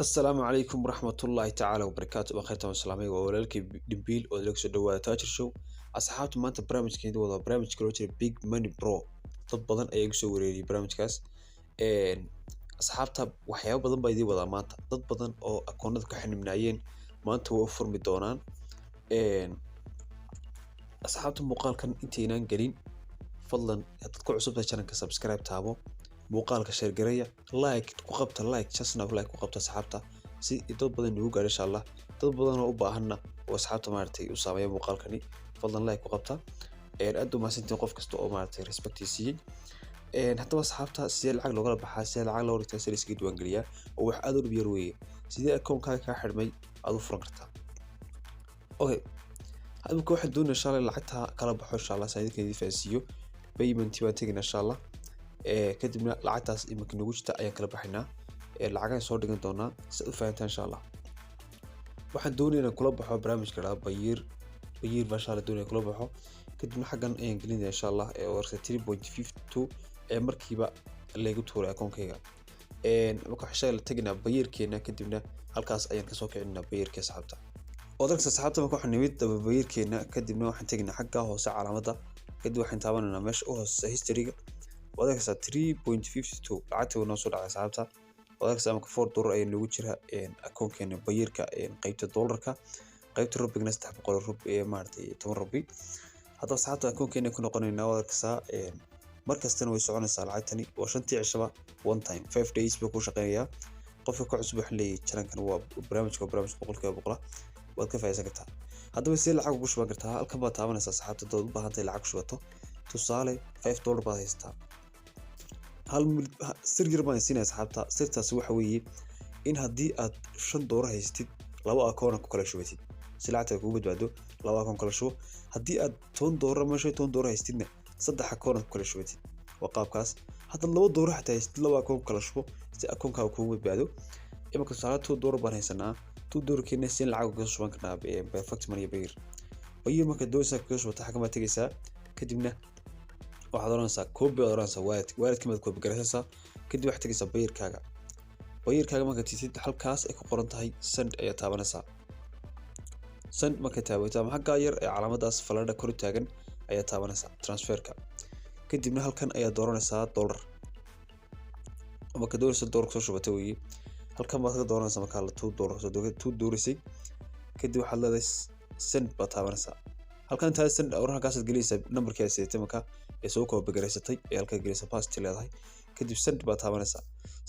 Asalaamu calaykum waraxmatullaahi tacaala wabarakaatu. Waa khayrtan salaamay, waa walaalkii Dhimbiil oo laga soo dhawaada Taajir Show. Asxaabta, maanta barnaamijkeeda wada barnaamijka loo jira Big Money Pro. Dad badan ayaa igu soo wareeriyay barnaamijkaas. Asxaabta, waxyaabo badan baa idiin wadaa maanta. Dad badan oo akoonada ka xanibnaayeen maanta way u furmi doonaan. Asxaabta, muuqaalkan intaynaan gelin, fadlan haddaad ku cusubtahay channelka, subscribe taabo, muuqaalka share gareeya, like ku qabta, like just now, like ku qabta asxaabta, si dad badan nagu gaadho insha Allah. Dad badan oo u baahanna oo asxaabta maaragtay u saameeya muuqaalkani, fadlan like ku qabta. Aad u mahadsantiin qof kasta oo maaragtay respect siiyey. Haddaba asxaabta, sidee lacag loogala baxaa, sidee lacag loo dhigtaa, sidee iskaga diiwaangeliyaa? Oo wax aad u dhib yar weeye. Sidee akoonkaaga kaa xidhmay aad u furan kartaa? Okay, imika waxaan doonaya insha Allah lacagta kala baxo insha Allah, saan idinka idin fahansiiyo. Payment baan tegaynaa insha Allah, kadibna lacagtaas iminka nagu jirta ayaan kala baxaynaa. Lacagaan soo dhigan doonaa si aad u fahantaan insha Allah. Waxaan doonaya inaan kula baxo barnaamijka la Payeer. Payeer baa insha Allah doonaya kula baxo. Kadibna xaggan ayaan gelinaya insha Allah, warsa 3.52 ee markiiba laygu tuuray akoonkayga. Marka waxaan la tegaynaa Payeerkeena, kadibna halkaas ayaan kasoo kicinaa Payeerka asxaabta. Odarka asxaabta, marka waxaan nimid daba Payeerkeena, kadibna waxaan tegaynaa xagga hoose calaamadda, kadib waxaan taabanaynaa meesha u hooseysa historyga. Waad arkaysaa 3.52 lacagta way noo soo dhacay asxaabta. Waad arkaysaa marka $4 ayaa noogu jira akoonkeena Payeerka, qaybta dollarka, qaybta rubigna 300 rub ee maaragtay 10 rubi. Haddaba asxaabta, akoonkeena ku noqonaynaa. Waad arkaysaa, mar kastana way soconaysaa lacagtani, waa shantii cishaba one time, 5 days buu ku shaqeynayaa. Qofka ka cusub waxaan leeyahay channelkan waa barnaamijka, waa barnaamij 100% waad ka faa'iidaysan kartaa. Haddaba sidee lacag ugu shuban kartaa? Halkan baad taabanaysaa asxaabta dad u baahan tahay lacag ku shubato. Tusaale, $5 baad haysataa. Hal sir yar baan siinaya asxaabta. Sirtaasi waxa weeye in haddii aad $5 haysatid, laba akoon ku kala shubatid si lacagta kugu badbaado. Laba akoon kala shubo. Haddii aad $10 ama $15 haysatidna, saddex akoon aad ku kala shubatid. Waa qaabkaas. Haddaad $2 xataa haysatid, laba akoon ku kala shubo si akoonkaaga kugu badbaado. Imanka tusaale $2 baan haysanaa. $2 keena siin lacag kaga shuban karnaa Perfect Money Payeer. Payeer marka doonaysaa kaga shubato, xaggan baad tegaysaa, kadibna waxaad oranaysaa copy baad oranaysaa. Walletka baad copy garaysanaysaa, kadib waxaad tegaysaa Payeerkaaga. Payeerkaaga markaad titid, halkaas ay ku qoran tahay send ayaa taabanaysaa. Send markay taabato, ama xaggaa yar ee calaamadaas faladha kor taagan ayaa taabanaysaa, transferka. Kadibna halkan ayaa dooranaysaa dollar. Marka doonaysa dollar kusoo shubata weeye, halkan baad ka dooranaysaa. Markaa la $2 soo two dooraysay, kadib waxaad leedahay send baad taabanaysaa. Halkan intaa send oran, halkaasaad gelinaysaa numberkii aad sidatay marka ee soo copy garaysatay ee halkaa gelinaysaa, paste leedahay, kadib send baad taabanaysaa.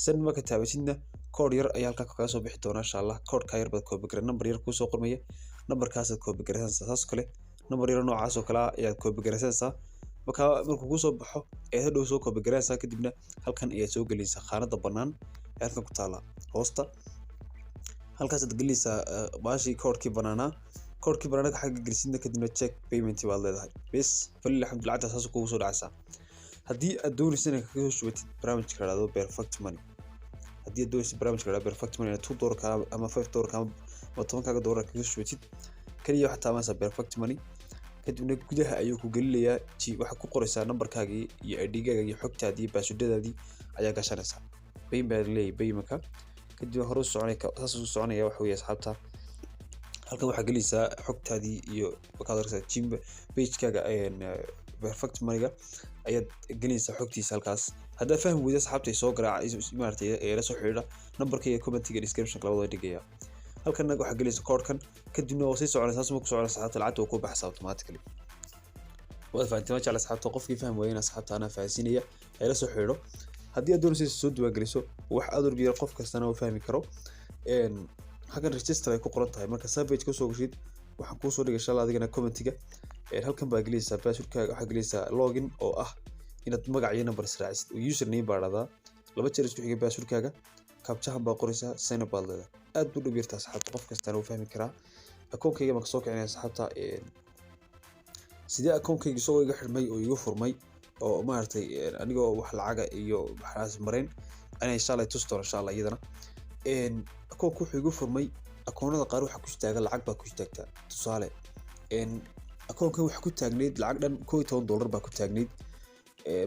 Send marka taabatidna, code yar ayaa halkaa kaga soo bixi doona insha Allah. Code-ka yar baad copy garay, number yar kuusoo qormaya, numberkaasaad copy garaysanaysaa. Saas oo kale number yar noocaas oo kale ah ayaad copy garaysanaysaa. Marka markuu kuusoo baxo ayaad hadhow soo copy garaysanaysaa, kadibna halkan ayaad soo gelinaysaa khaanada bannaan ee halkan ku taala hoosta. Halkaasaad gelinaysaa baashii code-kii bannaanaa. Code-kii bannaanaa xagga gelisidna, kadibna check payment baad leedahay. Bes, falil alxamdu, lacagta saas kugu soo dhacaysaa. Haddii aad doonaysa inaad kaga soo shubatid barnaamijka la dhahdo Perfect Money, haddii aad doonaysa barnaamijka la dhahdo Perfect Money inaad $2 ama $5 ama tobankaaga dollar kaga soo shubatid, kaliya waxaad taabanaysaa Perfect Money, kadibna gudaha ayuu ku gelinayaa. Waxaad ku qoraysaa nambarkaagii iyo ID-gaaga iyo xogtaadii iyo passwordadaadii ayaa gashanaysaa. Pay baa leeyahay paymanka, kadib hore u soconaya, saas u soconaya. Waxa weeye asxaabta, halkan waxaa gelinaysaa xogtaadii iyo markaad arkaysaa jim pagekaaga Perfect Moneyga ayaad gelinaysaa xogtiisa halkaas. Haddaa fahmi weyda asxaabta, soo garaaca, maaragtay la soo xidhiidha. Nambarka iyo commentiga, descriptionka labadaba dhigaya. Halkan waxaa gelinaysa koodhkan, kadibna waa sii soconaysa. Saas ma ku soconaysa asxaabta, lacagta waa ku baxaysa automatically. Waad fahanteen, ma jecla asxaabta. Qofkii fahmi waayena asxaabta anaa fahansiinaya, ay la soo xidhiidho. Haddii aad doonaysa soo diiwaangeliso, wax aad urbiya, qof kastana uu fahmi karo. Halkan register ay ku qoran tahay, marka savage kusoo gashid, waxaan kuusoo dhigay insha Allah adigana commentiga. Halkan baa gelinaysaa passwordkaaga, waxaa gelinaysaa login oo ah inaad magac iyo number israacisid oo username baa dhahdaa, laba jeer isku xiga passwordkaaga, captchahan baa qoraysaa, sign up baad leedahay. Aad buu dhib yartaa asxaabta, qof kastana uu fahmi karaa. Akoonkayga baan kasoo kicinaya asxaabta. Sidee akoonkayga isagoo iga xidhmay oo iga furmay oo maaragtay anigoo wax lacaga iyo waxaas marayn anay insha Allah tusi doono insha Allah iyadana. Akoonku wuxuu igu furmay, akoonada qaar waxaa ku istaaga lacag baa ku istaagtaa. Tusaale, akoonkan waxaa ku taagnayd lacag dhan $11 baa ku taagnayd.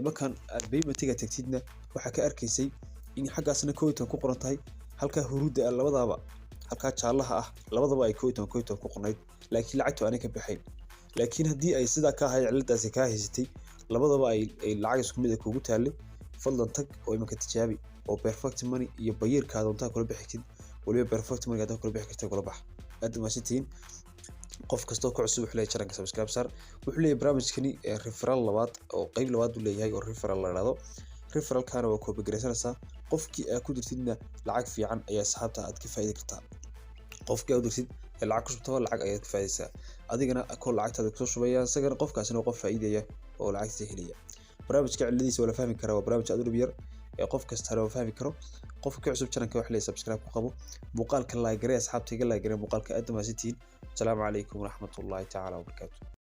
Markaan aad paymentiga tagtidna, waxaa ka arkaysay in xaggaasna 11 ku qoran tahay. Halkaa huruudda ah labadaba, halkaa jaallaha ah labadaba ay 11, 11 ku qornayd, laakiin lacagtu aanay ka baxayn. Laakiin haddii ay sidaa ka ahayd, ciladaasi kaa haysatay, labadaba ay lacag isku mid ah kugu taallay, fadlan tag oo iminka tijaabi oo Perfect Money iyo Payeerka doontaa kula bixi kartid. Waliba Perfect Money haddaa kula bixi kartid, kula bax. Aad mahadsantihiin. Qof kastoo ku cusub, wuxuu leeyahay channelka subscribe saar. Wuxuu leeyahay barnaamijkani referral labaad oo qeyb labaad uu leeyahay oo referral la dhahdo. Referralkana waa copy garaysanaysaa. Qofkii aad ku dirtidna lacag fiican ayaa asxaabta aad ka faa'iidi kartaa. Qofkii aad u dirtid ee lacag ku shubtaba, lacag ayaad ka faa'iidaysaa. Adigana akoon lacagtaada kusoo shubaya, isagana qofkaasina waa qof faa'iidaya oo lacagtiisa helaya. Barnaamijka ciladiisa waa la fahmi karaa. Waa barnaamij aad u dhib yar ee qof kastana waa fahmi karo. Qofka ka cusub channelka, wax leeyahay subscribe ku qabo, muuqaalka like garee, asxaabta iga like garee muuqaalka. Aad mahadsantihiin. Asalaamu calaykum waraxmatullaahi tacaala wabarakaatu.